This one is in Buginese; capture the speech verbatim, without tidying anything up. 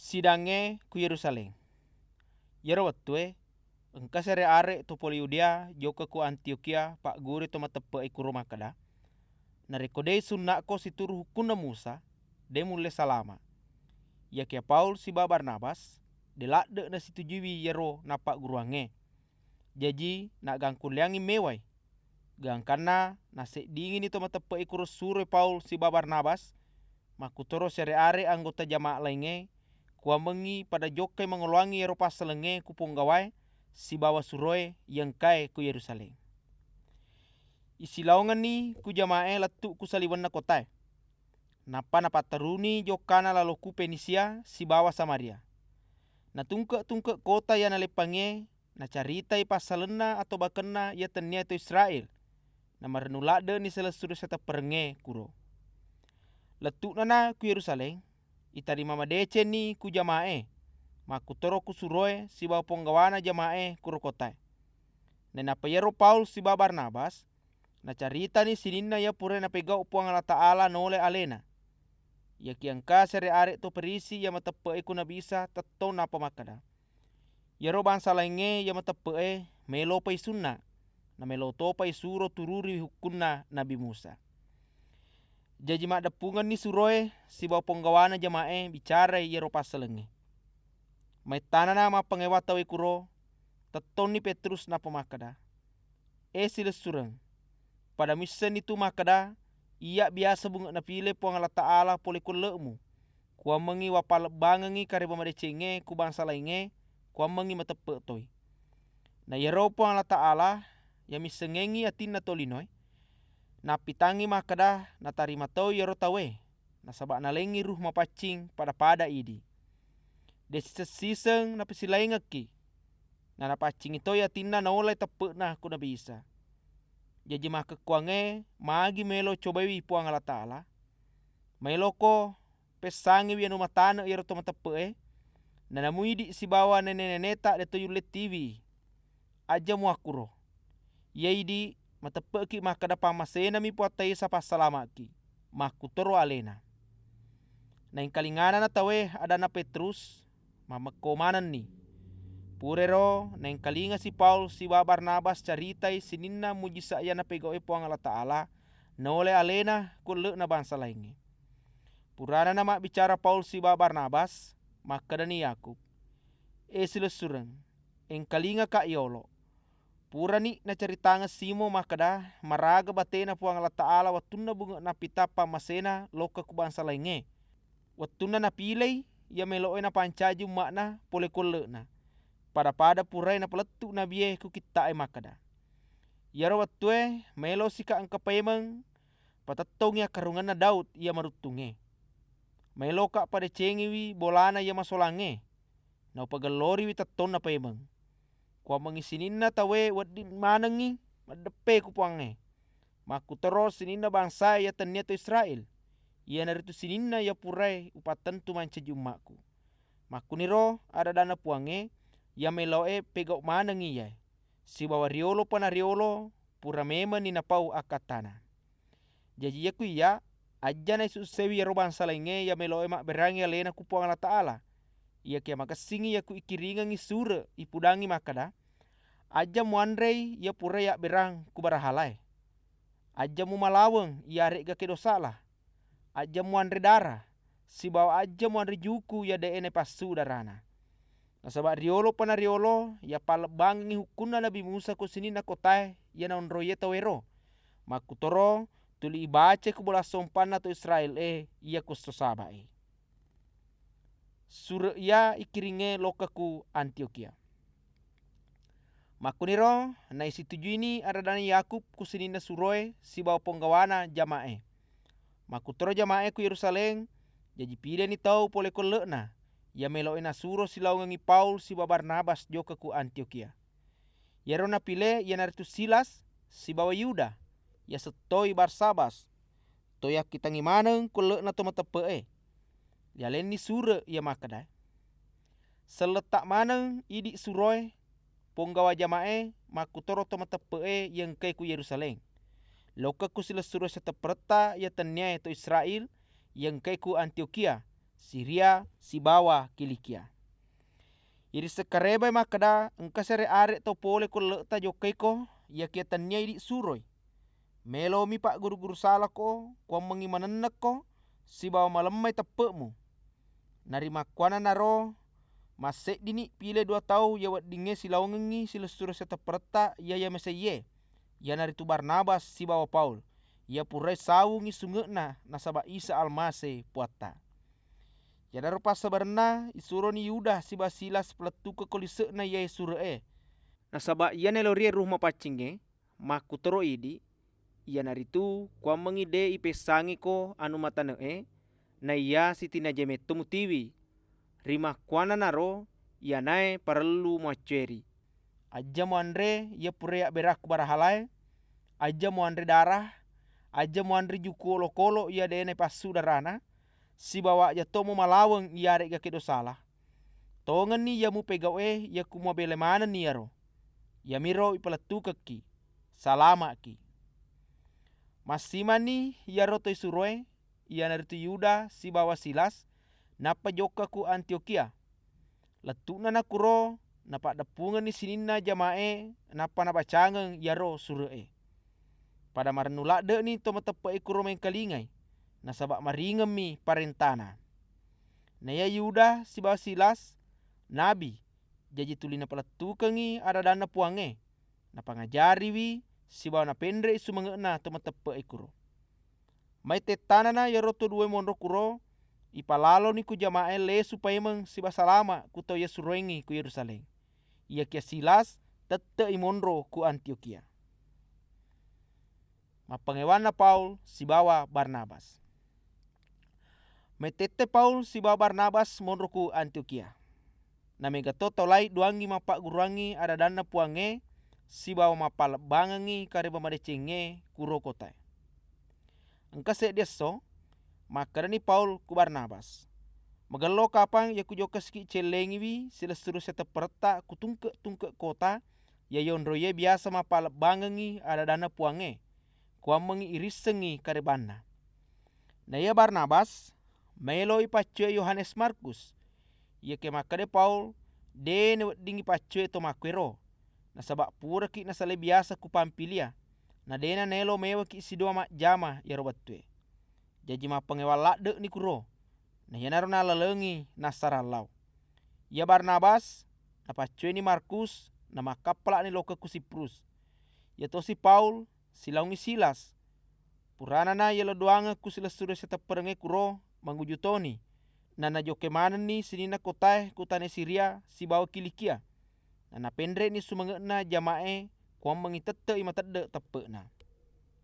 Sidangnge ku Yerusalem. Iyaro wettué, engka siare-are to pole Yudea jokka ku Antiokhia paggurui to mateppe'é kuro makkeda, "Narékko dé' sunna'ko situru hukkunna Musa, dé' mullé salama'." Iyakiya Paul sibawa Barnabas dé' ladde' nasitujuiwi iyaro nappagguruwangngé. Jaji, naggangkulléangngi méwai. Gangkanna naseddingini to mateppe'é kuro suroi Paul sibawa Barnabas, makkutoro siare-are anggota jamaah laingngé, kuwammengngi pada jokkai mangoloangngi iyaro passalengngé ku ponggawaé sibawa suroé iya engkaé ku Yerusalem. Isilaongenni ku jamaahé lettu' ku saliwenna kotaé. Nappa napatteruni jokkana lalo ku Fenisia sibawa Samaria. Natungke'-tungke' kota iya naleppangngé, nacaritai passalenna atobakenna iya tenniya to Israél. Namarennu ladde'ni silessureng satepperengngé kuro. Lettu'nana ku Yerusalem, itarima madécénni ku jamaahé, makkutoro ku suroé sibawa ponggawana jamaahé kuro kotaé. Nainappa iyaro Paul sibawa Barnabas nacaritani sininna iya puraé napégau' Puang Allataala naolai aléna. Iyakiya engka siare-are to Farisi iya mateppe'é ku Nabi Isa tettong nappa makkeda, "Iyaro bangsa laingngé iya mateppe'é mélopai sunna', namélo topa isuro tururiwi hukkunna Nabi Musa." Jaji maddeppungenni suroé sibawa ponggawana jamaahé bicarai iyaro passalengngé. Maittanana mappangéwa tauwé kuro, tettonni Pétrus nappa makkeda, "É silessureng, pada missenni tu makkeda, iyya' biasa bunge' napilé Puang Allataala polé ku elle'mu, kuwammengngi wapallebbangengngi karéba madécéngngé ku bangsa laingngé, kuwammengngi mateppe' toi. Na iyaro Puang Allataala iya missengngengngi atinna tolinoé, nappitangngi makkeda natarima tau iyaro tauwé, nasaba' nalengngi Ruh Mapaccing pada-pada idi'. Dé' siseng-siseng napasilaingekki, nanapaccingi toi atinna naolai teppe'na ku Nabi Isa. Jaji makkekkuwangngé magi mélo cobaiwi Puang Allataala? Maéloko pessangiwi anu matane' iyaro to mateppe'é, nanamu idi' sibawa néné-nénéta dé'to yullé tiwii. Ajja muakkuro. Iya idi' mateppe'ki makkeda pammasénami Puatta Isa Passalama'ki, makkutoro aléna." Naéngkalinganana tauwé adanna Pétrus, mammekko manenni. Purairo naéngkalingasi Paul sibawa Barnabas caritai sininna mujisa' iya napégau'é Puang Allataala naolai aléna ku elle'na bangsa laingngé. Puranana mabbicara Paul sibawa Barnabas, makkedani Yakub, "É silessureng, éngkalingaka' yolo. Purani nacaritangeng Simon makkeda maraga baténa Puang Allataala wettunna bunge' nappita pammaséna lokka ku bangsa laingngé. Wettunna napiléi iya mélo'é napancaji umma'na polé ku elle'na, pada-pada puraé napalettu' nabié ku kitta'é makkeda, 'Iyaro wettué maélosika' engka paimeng patettongngi akkarungenna Daud iya maruttungngé. Maéloka' padécéngiwi bolana iya masolangngé, naupagelloriwi tettonna paimeng.' Kuwammengngi sininna tauwé wedding manengngi maddeppé ku Puwangnge, makkutoro sininna bangsaé iya tenniya to Israél, iyanaritu sininna iya puraé upattentu mancaji umma'ku. Makkuniro ada-adanna Puwangnge, iya mélo'é pégau' manengngi iyaé, sibawa riyolopa nariyolo pura mémenni napau akkattana. Jaji, iyaku iya, ajjana isusseuwi iyaro bangsa laingngé iya mélo'é mabbérangngi aléna ku Puwang Allataala. Iyakiya makessingngi iyaku ikiringengngi sure' ipudangngi makkeda, "Ajja muanréi iya pura yabbérang ku barahalaé. Ajja mumalaweng iyaré'ga kédo sala. Ajja muanré dara, sibawa ajja muanré juku iya dé'é naipassu darana." Nasaba riyolopa nariyolo iya pallebbangengngi hukkunna Nabi Musa ko sininna kotaé iya naonroiyé tauwéro. Makkutoro tuli ibacai ku bola sompanna to Israél-é iya ku esso Saba'é. Sure' iya ikiringngé lokka ku Antiokhia. Makkuniro naisitujuini ada-adanna Yakub ku sininna suroé sibawa ponggawana jama'é. Makkutoro jama'é ku Yérusalém, jaji piléni tau polé ku elle'na, iya mélo'é nasuro silaongengngi Paul sibawa Barnabas jokka ku Antiokhia. Iyaro napilé iyanaritu Silas sibawa Yuda, iya settoi Barsabas, to yakkitangngi maneng ku elle'na to mateppe'é. Rialénni sure' iya makkedaé, "Selletta' maneng idi' suroé, ponggawa jama'é, makkutoro to mateppe'é iya engkaé ku Yérusalém. Lokka ku silessureng satepperetta iya tenniyaé to Israél iya engkaé ku Antiokhia, Siria sibawa Kilikia. Irisseng karebai makkeda, engka siare-are tau pole ko elle'ta jokkaiko, iyakiya tennia idi suroi. Melomi pagguru-guru salako, kuammengngi manennekko, sibawa malemmai teppe'mu. Narimakkuannanaro, masseddini pile dua tau iya weddingnge silaongengngi silessureng siatepperetta iya yameseiye, iyanaritu Barnabas sibawa Paul, iya purai sawungngi sunge'na nasaba Isa Almase Puatta. Iyanaro passabarenna isuroni Yuda sibawa Silas palettukekko lise'na iyae sure'e. Nasaba iya naelorie Ruh Mapaccingnge, makkutoro idi, iyanaritu kuammengngi de ipessangiko anu matane'e, naiya sitinaja metto mutiwi. Rimakkuannanaro iyanae parellu muaccueri. Ajja muanre iya pura yabberakku barahalae, ajja muanre darah, ajja muanre juku olokolo iya de naipassu darana, sibawa ajja to mumalaweng iyare'ga kedo sala. Tongenni iya mupegau'e iya ku muabele manenni iyaro. Iyamiro ipalettukekki, salama'ki. Massimanni iyaro toi suroe, iyanaritu Yuda sibawa Silas, nappa jokka ku Antiokhia. Lettu'nana kuro, napaddeppungenni sininna jama'e, nappa nabacangeng iyaro sure'e. Pada marennu ladde'ni to mateppe'e kuro mengkalingai, nasaba maringemmi parentana. Naiya Yuda sibawa Silas nabi, jaji tuli napalettukengngi ada-adanna Puangnge, napangajariwi sibawa napenre'i sumange'na to mateppe'e kuro. Mai tettanana iyaro to duwae monro kuro, ipalaloni ku jama'e lesu paimeng sibawa salama ku tau iya suroengngi ku Yerusalem. Iyakiya Silas tette'i monro ku Antiokhia. Mappangewanna Paul sibawa Barnabas. Mai tette Paul sibawa Barnabas monro ku Antiokhia. Namega to tau lai duangngi mappagguruangngi ada-adanna Puangnge sibawa mappalebbangengngi kareba madecengnge kuro kotae. Engka seddi esso, makkedani Paul ku Barnabas, "Magello kapang iya kujokka siki cellengiwi silessureng siatepperetta ku tungke-tungke kota iya yonroiye biasa mappalebbangengngi ada-adanna Puangnge, kuammengngi irissengngi karebanna." Naiya Barnabas maeloi paccue Yohanes Markus. Iyakiya makkeda Paul, de naweddingngi paccue to makkuero, nasaba puraki nasalai biasa ku Pamfilia, na dena naelo mewaki siduwa majjama iyaro wettue. Jaji mappangewang ladde'ni kuro, na iyanaro nalalengi nassarang lao. Iya Barnabas napaccueni Markus, namakkappala'ni lokka ku Siprus. Iyatosi Paul silaongngi Silas, puranana yalo duangeng ku silessureng siatepperengnge kuro manguju toni, nanajokke manenni sininna kotae ku tane Siria sibawa Kilikia, nanapenre'ni sumange'na jama'e kuammengngi tette'i matedde teppe'na.